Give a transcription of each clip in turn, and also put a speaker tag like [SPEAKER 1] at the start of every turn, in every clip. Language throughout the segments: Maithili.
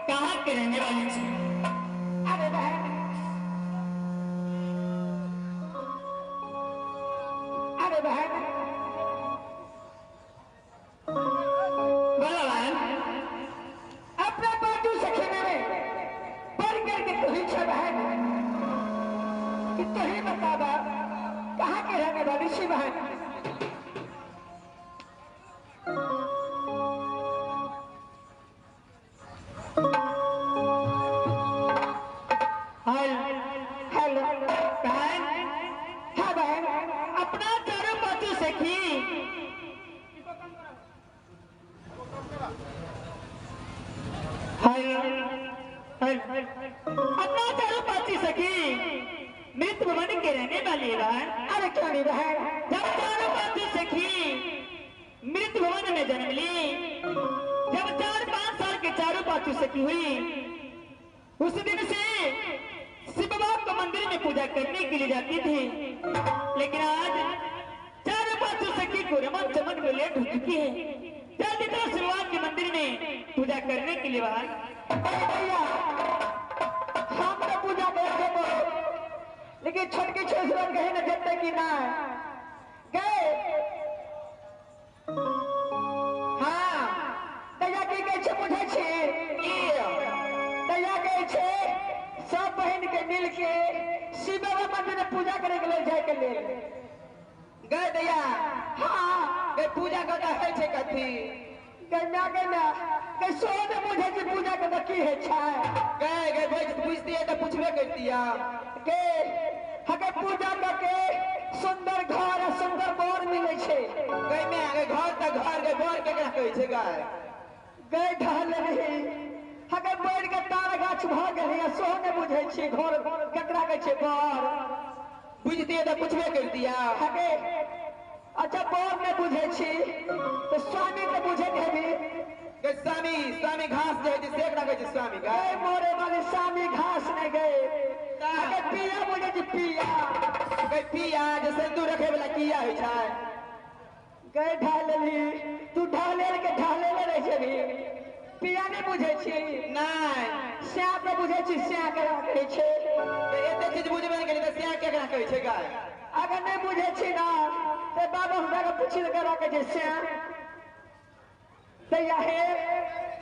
[SPEAKER 1] कहाँ के रहने वाली छी?
[SPEAKER 2] अरे बहन, अरे बहन,
[SPEAKER 1] बोला बहन।
[SPEAKER 2] अपना बाजू सखी में पढ़ करके तू ही छे बहन, कि तू ही बताबा कहाँ के रहने वाली छी बहन?
[SPEAKER 1] Hello
[SPEAKER 2] hello.
[SPEAKER 1] बहन।
[SPEAKER 2] हाँ बहन।
[SPEAKER 1] अपना चारों पांचों सखी हेलो हेलो, अपना चारों पांचों सखी मृत भवन के रहने वाली है बहन।
[SPEAKER 2] अरे क्यों नहीं बहन?
[SPEAKER 1] जब चारों पांचों सखी मृत भवन में जन्म ली, जब 4-5 साल के चारों पांचों सखी हुई, उस दिन से शिव बाबा को मंदिर में पूजा करने के लिए जाती थी। लेकिन आज चारों पांचों सखी को रमन चमन में लेट हो चुकी है। जल्दी तो शिव बाबा के मंदिर में पूजा करने के लिए बाहर।
[SPEAKER 2] अरे भैया, हम तो पूजा करते हो, लेकिन छोटकी छोसरन कहे न जत्ते की ना गए। हाँ दैया की कहै छै बुझै छी? दैया कहै छै सब बहिन के मिल के शिव बाबा मंदिर में पूजा करे के लेल जाय के लेल।
[SPEAKER 3] गए दैया?
[SPEAKER 2] हाँ।
[SPEAKER 3] गए पूजा करता है छै कथी?
[SPEAKER 2] गए ना, गए ना, गए सो ने बुझै छी पूजा के की है छै।
[SPEAKER 3] गए गए बैठ पूछती है तो पूछबे करती है।
[SPEAKER 2] के हके पूजा करके सुंदर घर आ सुंदर बर मिले छै।
[SPEAKER 3] गए में गए घर त घर गए बर केकरा कहै छै गए?
[SPEAKER 2] गए ढहल रही हके बैठ के तार गाछ भ गेलै आ सोहो ने बुझै छी घर केकरा कहै छै बर।
[SPEAKER 3] बुझती है तो पूछबे करती है।
[SPEAKER 2] हके अच्छा बर ने बुझै छी तो स्वामी के बुझैत हेबी।
[SPEAKER 3] गए स्वामी, स्वामी घास जे छै से केकरा कहै छै स्वामी?
[SPEAKER 2] गए
[SPEAKER 3] गए
[SPEAKER 2] मोरे वाले स्वामी घास ने गए। हके पिया बुझै छी पिया।
[SPEAKER 3] गए पिया जे सिंदूर रखे वाला किया होइ छै।
[SPEAKER 2] गए ढहलही तू ढहले के ढहले रहै छही, पिया ने बुझै छी?
[SPEAKER 3] नहि।
[SPEAKER 2] श्याम के बुझै छी? श्या केकरा कहै छै?
[SPEAKER 3] तऽ एते चीज बुझबे नहि केली तऽ श्या केकरा कहै छै गए?
[SPEAKER 2] अगर नहीं बुझै छी ना तऽ बाबा हमरा के पूछि केकरा कहै छै श्या? दैया हे,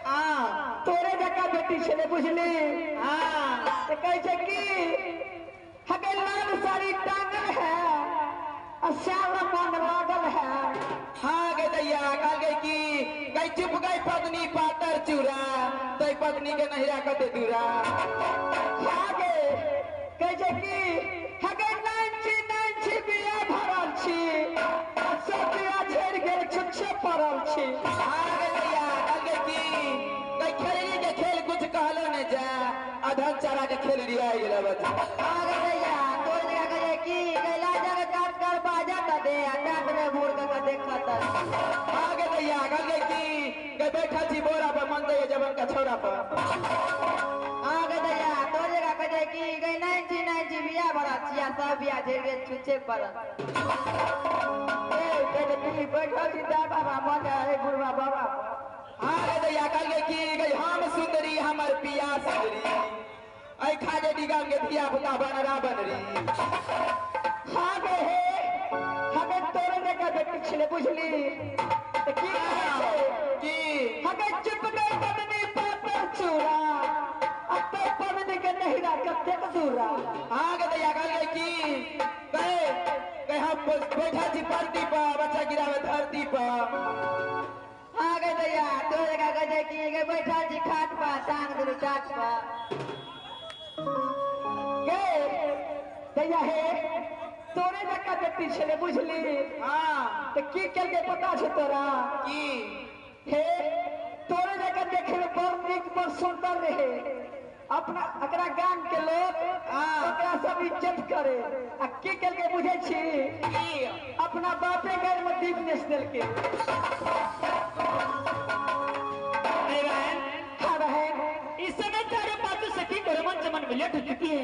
[SPEAKER 3] हाँ।
[SPEAKER 2] तोरे जकाँ बेटी छलै बुझली?
[SPEAKER 3] हाँ।
[SPEAKER 2] तऽ कहै छै कि हके लाल साड़ी टांगल है आ श्याम मन लागल है।
[SPEAKER 3] हाँ गे दैया, कहल गई कि गई चुप गई पत्नी पातर चूरा, तै पत्नी के नहिरा कते दूरा।
[SPEAKER 2] हाँ गे, कहै छै कि हके नानची नानची बिया भरल छी आ सब बिया झड़ि गेल छुच्छे पड़ल छी।
[SPEAKER 3] हाँ गे दैया, कहल गई कि गई खेलरी के खेल कुछ कहलो ने जा, अधन चारा के खेल रिया गेल बच्चा।
[SPEAKER 4] हाँ गे दैया, तोर जगह कहे की गैला जगह काट कर बाजा त दे आ टाट में भूर के देखत।
[SPEAKER 3] हाँ गे दैया, कहल गई कि गई बैठल छी बोरा पर मन दैया जबन का छौरा पर।
[SPEAKER 4] हाँ गे दैया, तोर जगह कहे की गई नाइनटी नाइनटी बिया भरा छिया सब बिया झेड़ गेल छुच्छे पड़ल।
[SPEAKER 2] ए बेटी बैठल छी दा बाबा मन है बुढ़वा बाबा।
[SPEAKER 3] हाँ गे दैया, कहल गई कि गई हम सुंदरी हमर पिया सुंदरी, ऐ खाजे डिगाम के धिया पुता बनरा बनरी।
[SPEAKER 2] हाँ गे हे, हके तोरे जकाँ बेटी छलै बुझली? तऽ की कहै छै
[SPEAKER 3] की
[SPEAKER 2] हके चुप गई पत्नी पातर चूरा आ तो पत्नी के नहिरा कतेक दूरा।
[SPEAKER 3] हाँ गे दैया, कहल गई कि गए गए हम बैठल छी परती पर बच्चा गिरावे धरती पर।
[SPEAKER 4] हाँ गे दैया, तोर जगह कहे की गई बैठल छी खाट पर टांग दुनू चाट पर।
[SPEAKER 2] गे दैया हे, तोरे जकाँ बेटी छलै बुझली?
[SPEAKER 3] हाँ।
[SPEAKER 2] तऽ की केलकै पता छै तोरा?
[SPEAKER 3] की
[SPEAKER 2] हे तोरे जकाँ देखे में बड़ नीक बड़ सुंदर रहे, अपना एकरा गाम के लोग ओकरा सब इज्जत करे आ की केलकै बुझै छी?
[SPEAKER 3] की
[SPEAKER 2] अपना बापे घर में दीप नेस देलकै।
[SPEAKER 1] अरे बहन।
[SPEAKER 2] हाँ बहन।
[SPEAKER 1] इस समय चारों पांचों सखी को रमन चमन में लेट हो चुकी है।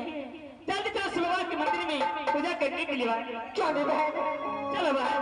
[SPEAKER 1] जल्दी चलो शिव बाबा के मंदिर में पूजा करने के लिए।
[SPEAKER 2] क्यों नहीं बहन?
[SPEAKER 1] चलो बहन।